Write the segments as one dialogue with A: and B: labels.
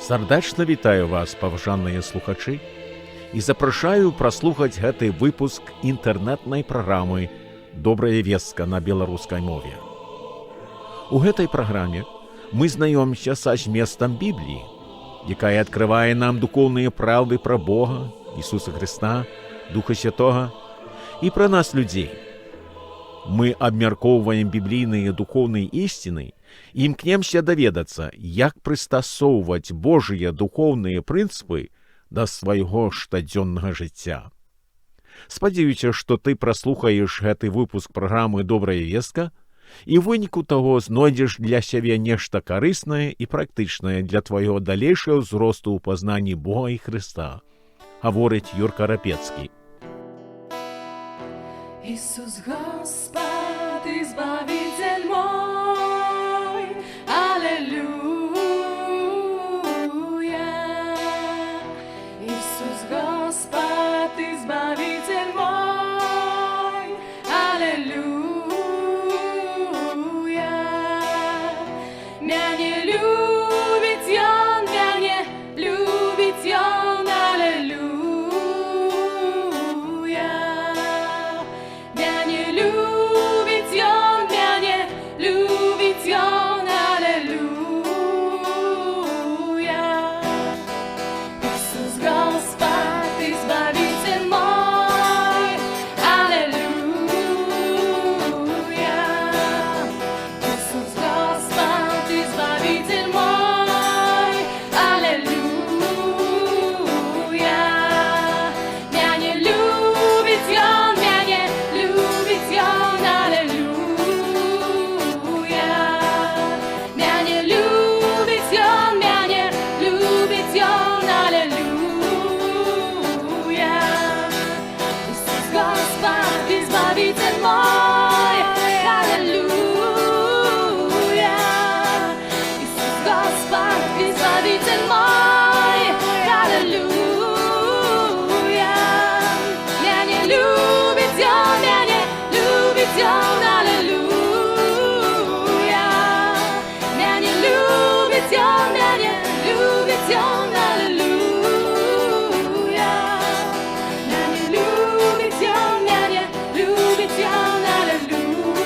A: Сардэчна вітаю вас, паважаныя слухачы, і запрашаю праслухаць гэты выпуск інтэрнэтнай праграмы «Добрая вестка» на беларускай мове. У гэтай праграме мы знаёмся са зместам Бібліі, якая адкрывае нам духоўныя праўды пра Бога, Ісуса Хрыста, Духа Святога і пра нас, людзей. Мы абмяркоўваем біблійныя духоўныя ісціны і імкнемся даведацца, як прыстасоўваць Божыя духоўныя прынцыпы да свайго штодзённага жыцця. Спадзяюся, што ты праслухаеш гэты выпуск праграмы «Добрая вестка» і ў выніку таго знойдзеш для сябе нешта карыснае і практычнае для твайго далейшага ўзросту ў пазнанні Бога і Хрыста. Гаворыць Юрка Рапецкі.
B: Иисус Господь, Избавитель мой, аллилуйя. Иисус Господь, Избавитель мой, аллилуйя. Мяне любіць Ён, мяне любіць Ён, аллилуйя. Мяне любіць Ён, мяне любіць Ён, аллилуйя. Иисус Господь, Избавитель мой, аллилуйя. Иисус Господь, Избавитель мой, аллилуйя. Мяне любіць Ён, мяне любіць Ён, аллилуйя. Мяне любіць Ён, мяне любіць Ён, аллилуйя. Иисус Господь, Избавитель мой, аллилуйя. Иисус Господь, Избавитель мой, аллилуйя. Мяне любіць Ён, мяне любіць Ён, аллилуйя. Мяне любіць Ён, мяне любіць Ён, аллилуйя. Мяне любіць Ён, мяне любіць Ён, аллилуйя.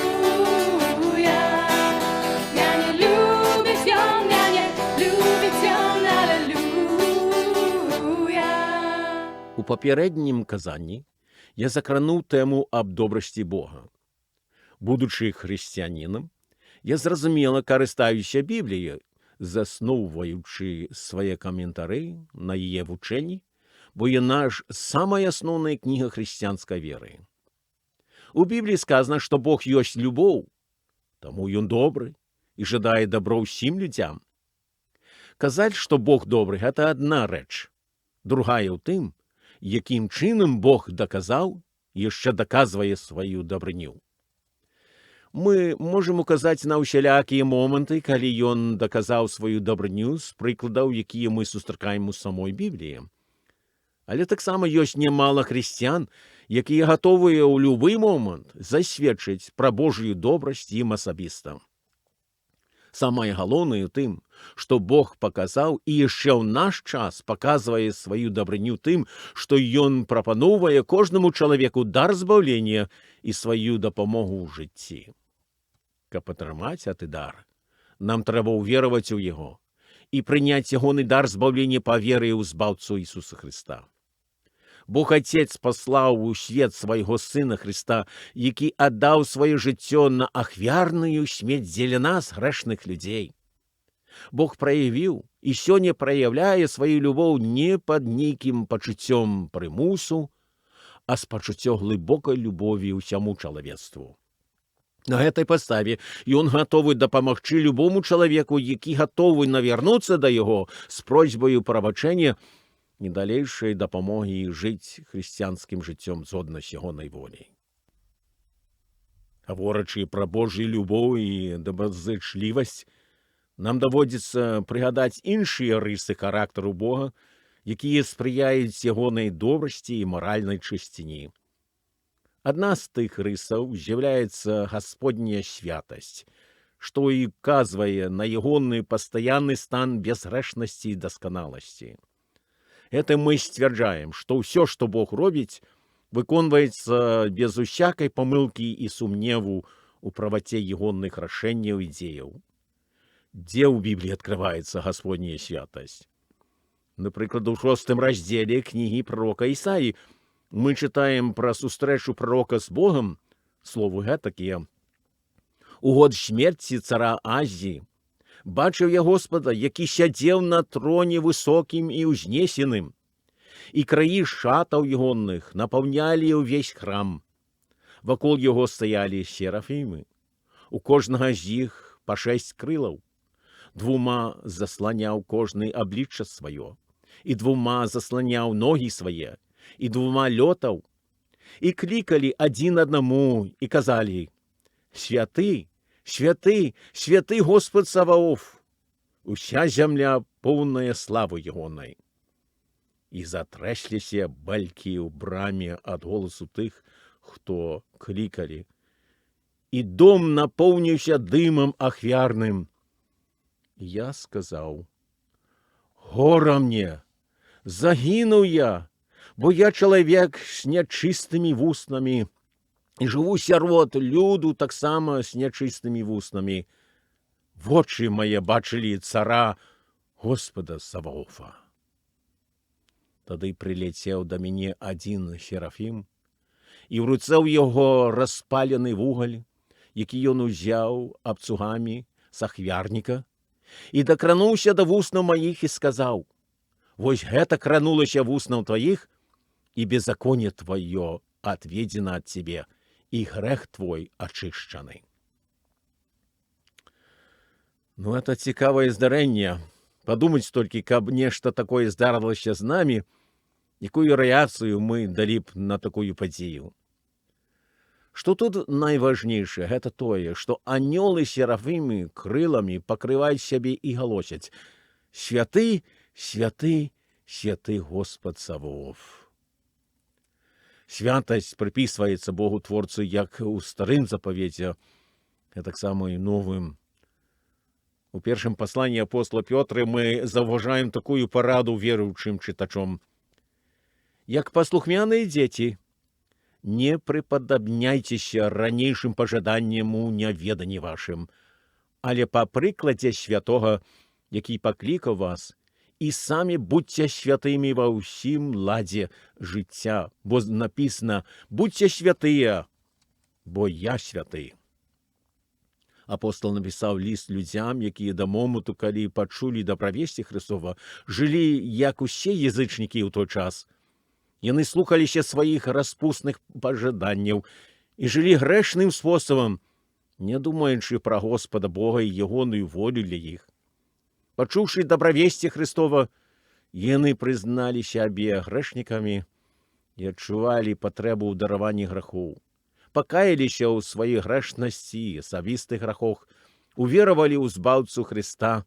B: Мяне любіць Ён, мяне любіць Ён, аллилуйя.
A: У папярэднім казанні я закрануў тэму аб добрасці Бога. Будучы хрысціянінам, я, зразумела, карыстаюся Бібліяй, засноўваючы свае каментары на яе вучэнні, бо яна ж самая асноўная кніга хрысціянскай веры. У Бібліі сказана, што Бог ёсць любоў, таму ён добры і жадае дабро ўсім людзям. Казаць, што Бог добры, гэта адна рэч. Другая ў тым, якім чынам Бог даказаў і яшчэ даказвае сваю дабрыню. Мы можам указаць на ўсялякія моманты, калі ён даказаў сваю дабрыню з прыкладаў, якія мы сустракаем у самой Бібліі. Але таксама ёсць нямала хрысціян, якія гатовыя ў любы момант засведчыць пра Божую добрасць ім асабіста. Самае галоўнае ў тым, што Бог паказаў і яшчэ ў наш час паказвае сваю дабрыню тым, што ён прапаноўвае кожнаму чалавеку дар збаўлення і сваю дапамогу ў жыцці. Каб атрымаць гэты дар, нам трэба ўвераваць у яго і прыняць ягоны дар збаўлення па веры ў Збаўцу Ісуса Хрыста. Бог Айцец паслаў у свет свайго Сына Хрыста, які аддаў сваё жыццё на ахвярную смерць дзеля нас, грэшных людзей. Бог праявіў і сёння праяўляе сваю любоў не пад нейкім пачуццём прымусу, а з пачуццё глыбокай любові ўсяму чалавецтву. На гэтай падставе ён гатовы дапамагчы любому чалавеку, які гатовы навярнуцца да яго з просьбаю прабачэння і далейшай дапамогі жыць хрысціянскім жыццём згодна з ягонай воляй. Гаворачы пра Божую любоў і добразычлівасць, нам даводзіцца прыгадаць іншыя рысы характару Бога, якія спрыяюць ягонай добрасці і маральнай чысціні. Адна з тых рысаў з'яўляецца Гасподняя святасць, што і указвае на ягоны пастаянны стан бязгрэшнасці і дасканаласці. Гэта мы сцвярджаем, што ўсё, што Бог робіць, выконваецца без усякай памылкі і сумневу у праваце ягоных рашэнняў і дзеяў. Дзе ў Бібліі адкрываецца Гасподняя святасць? Напрыклад, у шостым раздзеле кнігі пророка Ісаі мы чытаем пра сустрэчу пророка з Богам, словы гэтакія: У год смерці цара Азі бачыў я Господа, які сядзеў на троне высокім і ўзнесеным, і краі шатаў ягоных напаўнялі ўвесь храм. Вакол яго стаялі серафімы. У кожнага з іх па шэсць крылаў. Двума засланяў кожны аблічча сваё, і двума засланяў ногі свае, і двума лётаў. І клікалі адзін аднаму і казалі: Святы, святы, святы Господ Саваоф! Уся зямля поўная славы ягонай. І затрэсліся балькі ў браме ад голасу тых, хто клікалі. І дом напоўніўся дымам ахвярным. Я сказаў: Гора мне, загінуў я, бо я чалавек з нячыстымі вуснамі і жыву сярод люду таксама з нячыстымі вуснамі. Вочы мае бачылі цара Господа Саваофа. Тады прыляцеў да мяне адзін серафім, і ў руцэ ў яго распалены вугаль, які ён узяў абцугамі з ахвярніка, і дакрануўся да вуснаў маіх і сказаў: Вось гэта кранулася вуснаў тваіх, і беззаконне тваё адведзена ад цябе, і грэх твой ачышчаны. Ну, это цікавае здарэнне. Падумаць толькі, каб нешта такое здарылася з намі, якую рэакцыю мы далі б на такую падзею. Што тут найважнейшае, гэта тое, што анёлы серафімы крыламі пакрываюць сябе і галосяць: Святы, святы, святы Господ Саваоф. Святасць прыпісваецца Богу творцу як у старым запавеце, а таксама і новым. У першым пасланні апостала Пётры мы заўважаем такую параду веруючым чытачом. Як паслухмяныя дзеці, не прыпадабняйцеся ранейшым пажаданням у няведанні вашым, але па прыкладзе святога, які паклікаў вас, і самі будьце святымі ва ўсім ладзе жыцця, бо напісана: будьце святыя, бо я святы. Апостол напісаў ліст людзям, якія да моманту, калі пачулі дабравесці Хрыстова, жылі як усе язычнікі ў той час. Яны слухаліся сваіх распусных пажаданняў і жылі грэшным спосабам, не думаючы пра Господа Бога і ягоную волю для іх. Пачуўшы дабравесці Хрыстова, яны прызналі сябе грэшнікамі і адчувалі патрэбу ў дараванні грахоў. Пакаяліся ў сваёй грэшнасці і асабістых грахах, уверавалі ў збаўцу Хрыста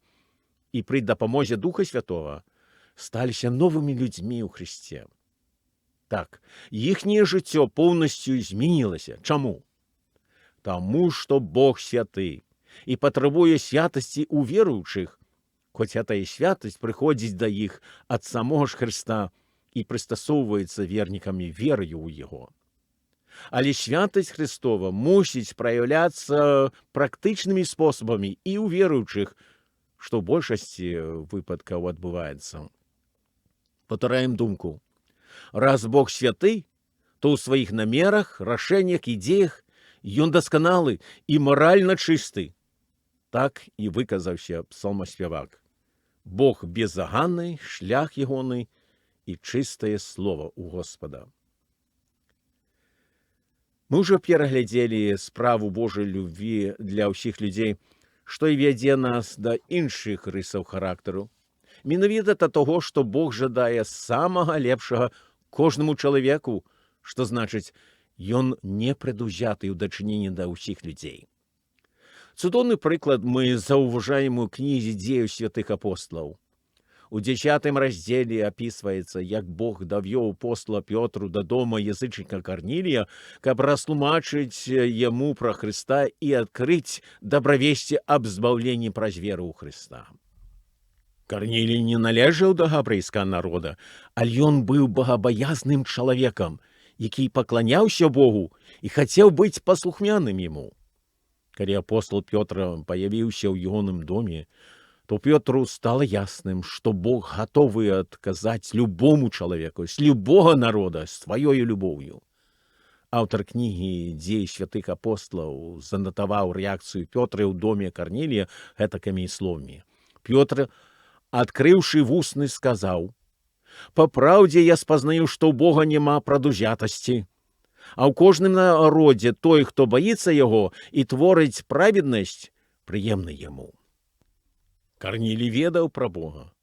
A: і пры дапамозе Духа Святого сталіся новымі людзьмі ў Хрысце. Так, іхняе жыццё поўнасцю змянілася. Чаму? Таму, што Бог святы і патрабуе святасці ў веруючых, хоць гэтая святасць прыходзіць да іх ад самога ж Хрыста і прыстасоўваецца вернікамі вераю ў яго. Але святасць Хрыстова мусіць праяўляцца практычнымі спосабамі і ў веруючых, што ў большасці выпадкаў адбываецца. Паўтараем думку. Раз Бог святы, то ў сваіх намерах, рашэннях і дзеях ён дасканалы і маральна чысты. Так і выказаўся псалмаспявак. Бог беззаганны, шлях ягоны і чыстае слова ў Господа. Мы ўжо пераглядзелі справу Божай любві для ўсіх людзей, што і вядзе нас да іншых рысаў характару. Менавіта да таго, што Бог жадае самага лепшага кожнаму чалавеку, што значыць, ён не прадузяты ў дачыненні да ўсіх людзей. Цудоўны прыклад мы заўважаем у кнізе дзеяў святых апосталаў. У 10 раздзеле апісваецца, як Бог давёў апостала Пётру да дома язычніка Карнілія, каб растлумачыць яму пра Хрыста і адкрыць дабравесце аб збаўленні праз веру ў Хрыста. Карнілій не належаў да габрэйскага народа, але ён быў богабаязным чалавекам, які пакланяўся Богу і хацеў быць паслухмяным яму. Калі апостол Пётр паявіўся ў ягоным доме, то Пётру стала ясным, што Бог гатовы адказаць любому чалавеку з любога народа сваёю любоўю. Аўтар кнігі «Дзеі святых апосталаў» занатаваў рэакцыю Пётра ў доме Карнілія гэтакімі словамі. Пётр, адкрыўшы вусны, сказаў: «Па праўдзе я спазнаю, што ў Бога няма прадузятасці, а ў кожным народзе той, хто баіцца яго і творыць праведнасць, прыемны яму». Карнілій ведаў пра Бога.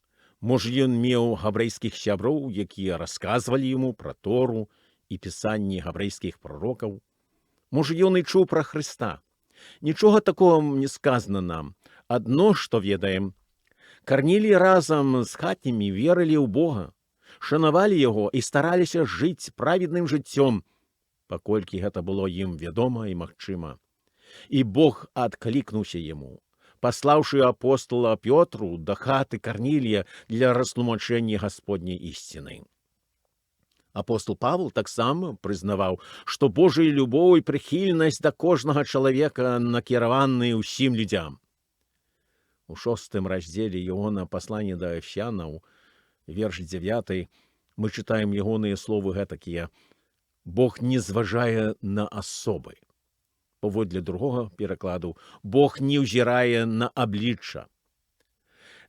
A: Можа, ён меў габрэйскіх сяброў, якія расказвалі яму пра Тору і пісанні габрэйскіх прарокаў. Можа, ён і чуў пра Хрыста. Нічога такога не сказана нам. Адно, што ведаем. Карнілій разам з хатнімі верылі ў Бога, шанавалі яго і стараліся жыць праведным жыццём, паколькі гэта было ім вядома і магчыма. І Бог адклікнуўся яму, паслаўшы апостала Пётру да хаты Карнілія для растлумачэння Гасподняй ісціны. Апостол Павел таксама прызнаваў, што Божая любоў і прыхільнасць да кожнага чалавека накіраваны ўсім людзям. У шостым раздзеле ягонага паслання да Эфесянаў, верш 9, мы чытаем ягоныя словы гэтакія: «Бог не зважае на асобы». Паводле другога перакладу, Бог не ўзірае на аблічча.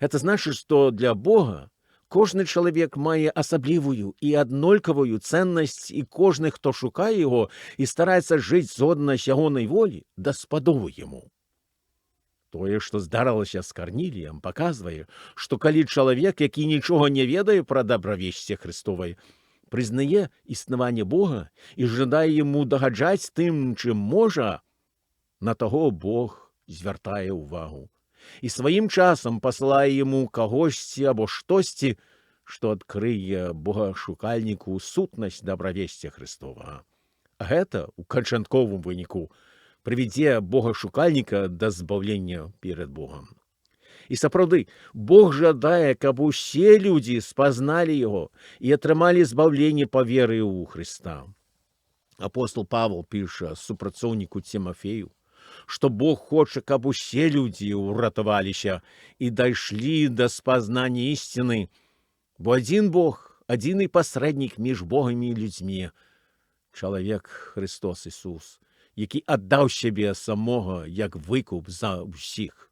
A: Это значыць, што для Бога кожны чалавек мае асаблівую і аднолькавую ценнасць, і кожны, хто шукае яго і стараецца жыць згодна з ягонай волі, даспадобы яму. Тое, што здарылася з Карніліем, паказвае, што калі чалавек, які нічога не ведае пра дабравесце Хрыстовай, прызнае існаванне Бога і жадае яму дагаджаць тым, чым можа, на таго Бог звяртае ўвагу і сваім часам пасылае яму кагосьці або штосьці, што адкрые богашукальніку сутнасць дабравесця Хрыстовага. А гэта ў канчатковым выніку прывядзе богашукальніка да збаўлення перад Богам. І сапраўды, Бог жадае, каб усе людзі спазналі яго і атрымалі збаўленне па веры ў Хрыста. Апостол Павел піша супрацоўніку Цімафею, што Бог хоча, каб усе людзі ўратаваліся і дайшлі да спазнання ісціны, бо адзін Бог, адзіны пасрэднік між Богам і людзьмі, чалавек Хрыстос Ісус, які аддаў сябе самога як выкуп за ўсіх.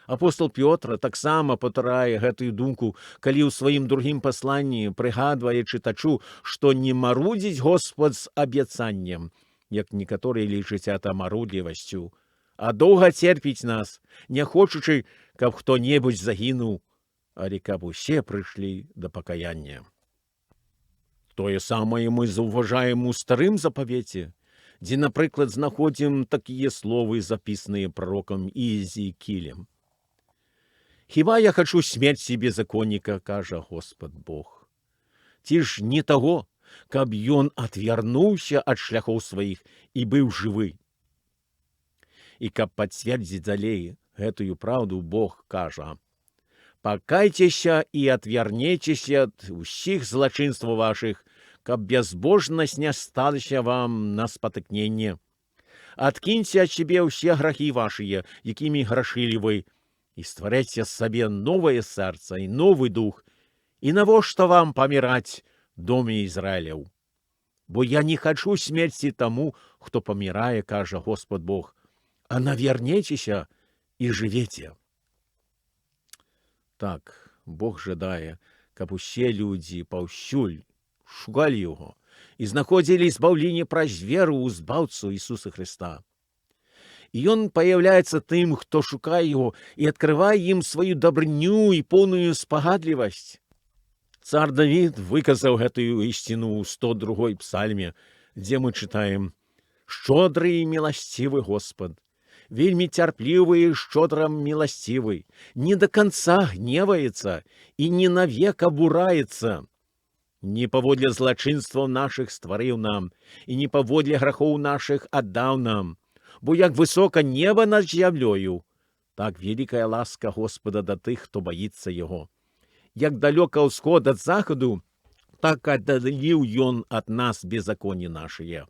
A: Апостол Пётр таксама паўтарае гэтую думку, калі ў сваім другім пасланні прыгадвае чытачу, што не марудзіць Господ з абяцаннем, як некаторыя лічаць это марудлівасцю, а доўга церпіць нас, не хочучы, каб хто-небудзь загінуў, але каб усе прыйшлі да пакаяння. Тое самае мы заўважаем у Старым Запавеце, дзе, напрыклад, знаходзім такія словы, запісаныя прарокам Езекіілем. «Хіба я хачу смерці беззаконніка, кажа Господ Бог. Ці ж не таго, каб ён адвярнуўся ад шляхоў сваіх і быў жывы?» І каб пацвердзіць далей гэтую праўду, Бог кажа: «Пакайцеся і адвярнецеся ад усіх злачынстваў вашых, каб бязбожнасць не сталася вам на спатыкненне. Адкіньце ад сябе ўсе грахі вашыя, якімі грашылі вы, і стварыце сабе новае сэрца і новы дух, і навошта вам паміраць, доме Ізраіляў? Бо я не хачу смерці таму, хто памірае, кажа Господ Бог, а навернецеся і жывеце». Так, Бог жадае, каб усе людзі паўсюль шукалі яго і знаходзілі збаўленне праз веру ў Збаўцу Ісуса Хрыста. І ён паяўляецца тым, хто шукае яго, і адкрывае ім сваю дабрыню і поўную спагадлівасць. Цар Давід выказаў гэтую ісціну ў 102 псальме, дзе мы чытаем: «Шчодры і міласцівы Господ, вельмі цярплівы і шчодра міласцівы, не да канца гневаецца і не навек абураецца. Не паводле злачынстваў нашых стварыў нам, і не паводле грахоў нашых аддаў нам. Бо як высока неба над зямлёю, так вялікая ласка Госпада да тых, хто баіцца яго. Як далёка ўсход ад захаду, так аддаліў ён ад нас беззаконні нашыя.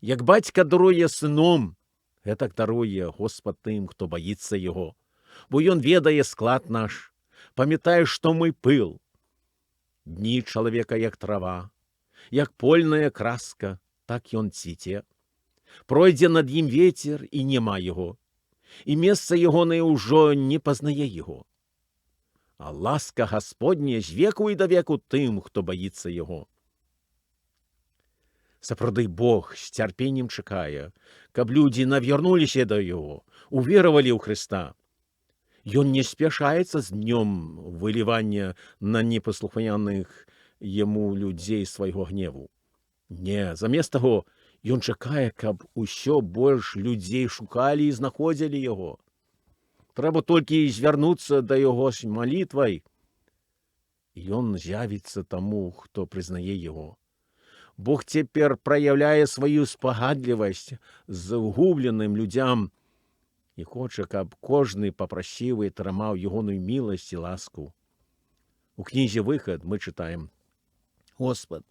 A: Як бацька даруе сыном, гэтак даруе Госпад тым, хто баіцца яго. Бо ён ведае склад наш, памятае, што мы пыл. Дні чалавека як трава, як польная краска, так ён цвіце. Пройдзе над ім вецер, і няма яго, і месца ягонае ўжо не пазнае яго. А ласка Гасподня з веку і да веку тым, хто баіцца яго. Сапраўды Бог з цярпеннем чакае, каб людзі навернуліся да яго, уверавалі ў Хрыста. Ён не спяшаецца з днём вылівання на непаслухмяных яму людзей свайго гневу. Не, замест таго, ён чакае, каб усё больш людзей шукалі і знаходзілі яго. Трэба толькі звярнуцца да яго з малітвай, і ён з'явіцца таму, хто прызнае яго. Бог цяпер праяўляе сваю спагадлівасць згубленым людзям і хоча, каб кожны папрасіў і атрымаў ягоную міласць і ласку. У кнізе «Выхад» мы чытаем: Госпад,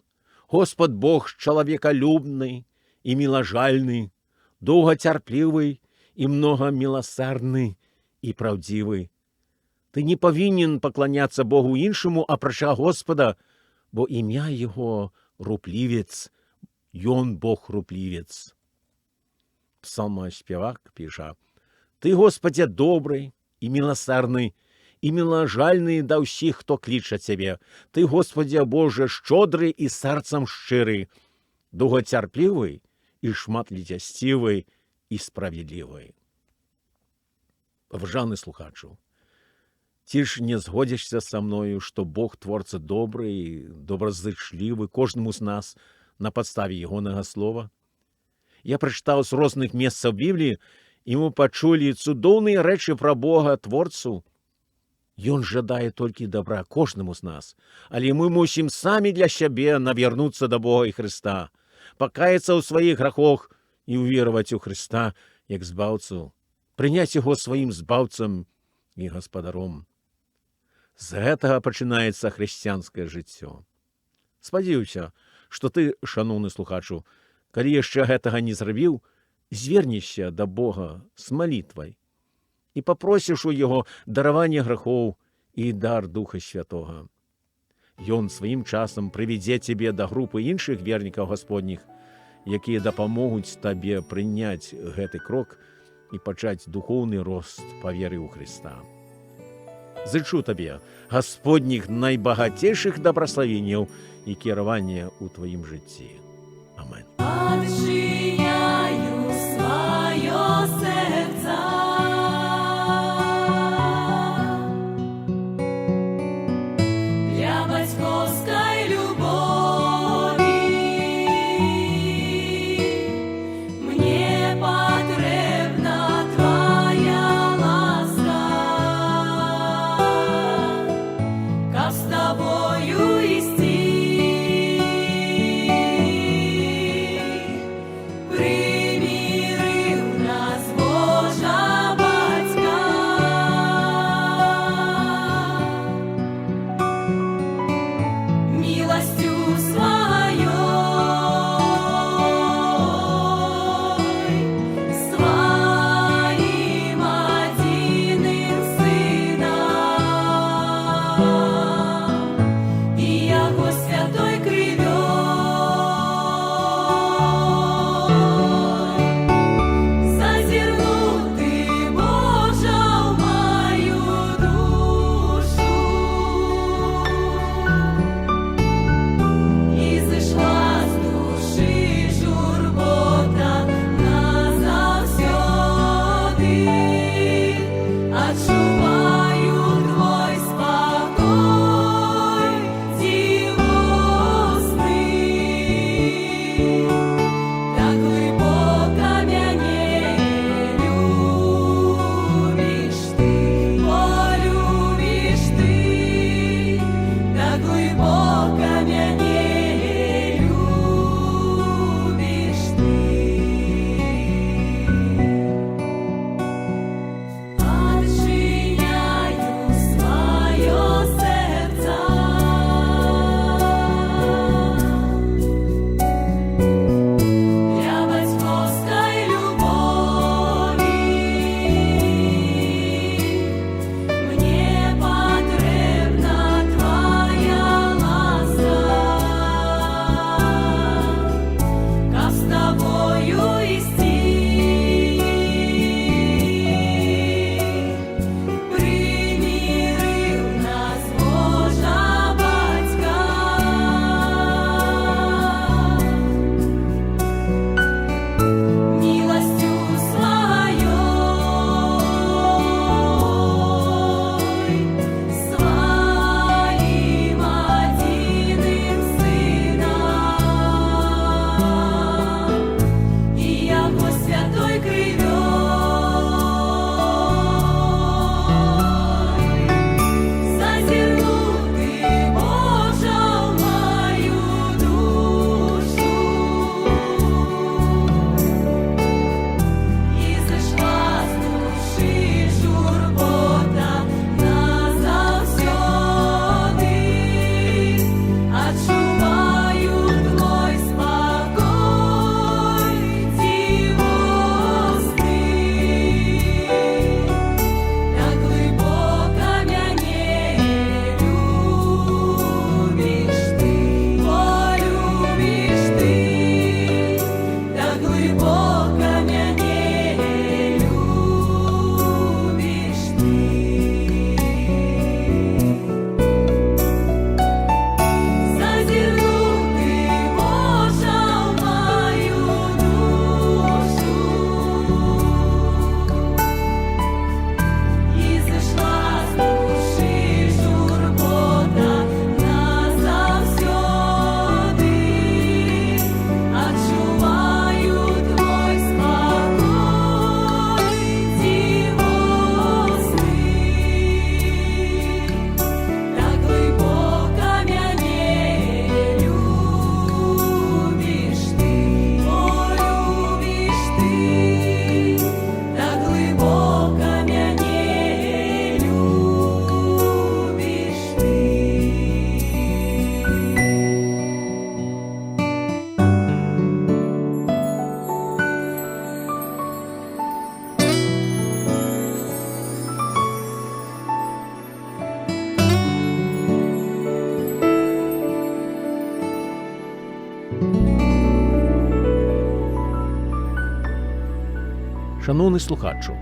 A: Госпад Бог чалавекалюбны і мілажальны, доўгацярплівы і многаміласэрны і праўдзівы. Ты не павінен пакланяцца Богу іншаму, апрача Госпада, бо імя яго руплівец, ён Бог руплівец. Псалмаспявак піша: Ты, Госпадзе, добры і міласэрны, і мілажальны да ўсіх, хто кліча цябе. Ты, Госпадзе Божа, шчодры і сэрцам шчыры, доўгацярплівы і шматліцясцівы і справядлівы. Паважаны слухачу, ці ж не згодзішся са мною, што Бог творца добры і добразычлівы кожнаму з нас на падставе ягонага слова? Я прачытаў з розных месцаў Бібліі, і мы пачулі цудоўныя рэчы пра Бога творцу. Ён жадае толькі добра кожнаму з нас, але мы мусім самі для сябе навернуцца да Бога і Хрыста, пакаяцца ў сваіх грахах і ўвераваць у Хрыста як збаўцу, прыняць яго сваім збаўцам і гаспадаром. З гэтага пачынаецца хрысціянскае жыццё. Спадзяюся, што ты, шаноўны слухачу, калі яшчэ гэтага не зрабіў, звернешся да Бога з малітвай і папросіш у яго дараванне грахоў і дар Духа Святога. Ён сваім часам прывядзе цябе да групы іншых вернікаў гасподніх, якія дапамогуць табе прыняць гэты крок і пачаць духоўны рост па веры ў Хрыста. Зычу табе гасподніх найбагацейшых дабраславенняў і кіравання ў тваім жыцці. Амен.
B: Адчыняю сваё сэрца для бацькоўскай любові. Мне патрэбна твая ласка, каб з табою ісці. Прымірыў нас Божа Бацька міласцю сваёй, сваім адзіным Сынам.
A: Шаноўны слухачу,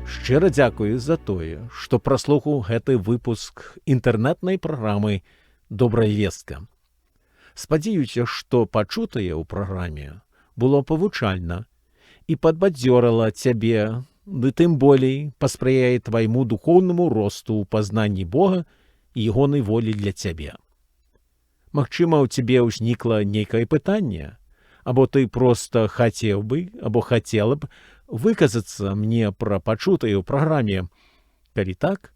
A: шчыра дзякую за тое, што праслухаў гэты выпуск інтэрнэтнай праграмы «Добрая вестка». Спадзяюся, што пачутае ў праграме было павучальна і падбадзёрыла цябе, ды тым болей паспрыяе твайму духоўнаму росту ў пазнанні Бога і ягонай волі для цябе. Магчыма, у цябе ўзнікла нейкае пытанне, або ты проста хацеў бы або хацела б выказацца мне пра пачутае ў праграме. Калі так,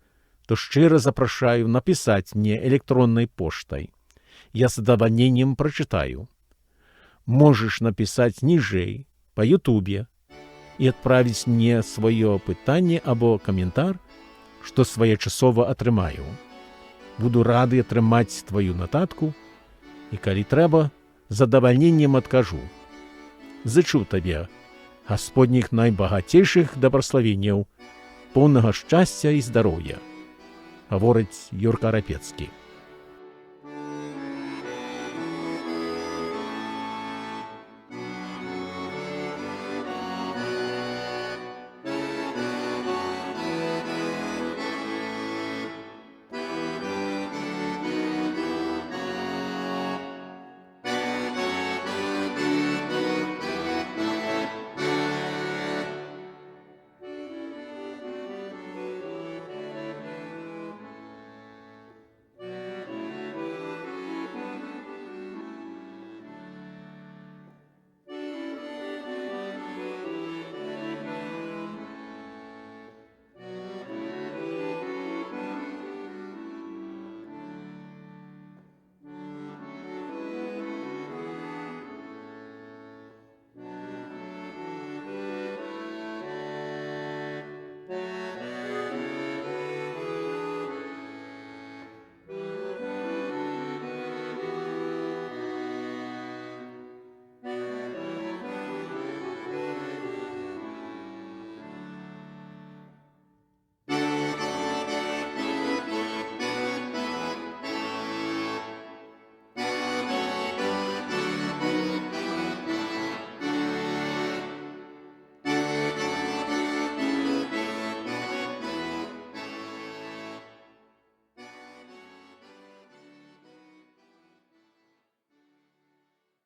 A: то шчыра запрашаю напісаць мне электроннай поштай. Я з задавальненнем прачытаю. Можаш напісаць ніжэй па Ютубе і адправіць мне сваё пытанне або каментар, што своечасова атрымаю. Буду рады атрымаць тваю нататку і, калі трэба, з задавальненнем адкажу. Зычу табе гасподніх найбагацейшых дабраславенняў, поўнага шчасця і здароўя. Гаворыць Юрка Рапецкі.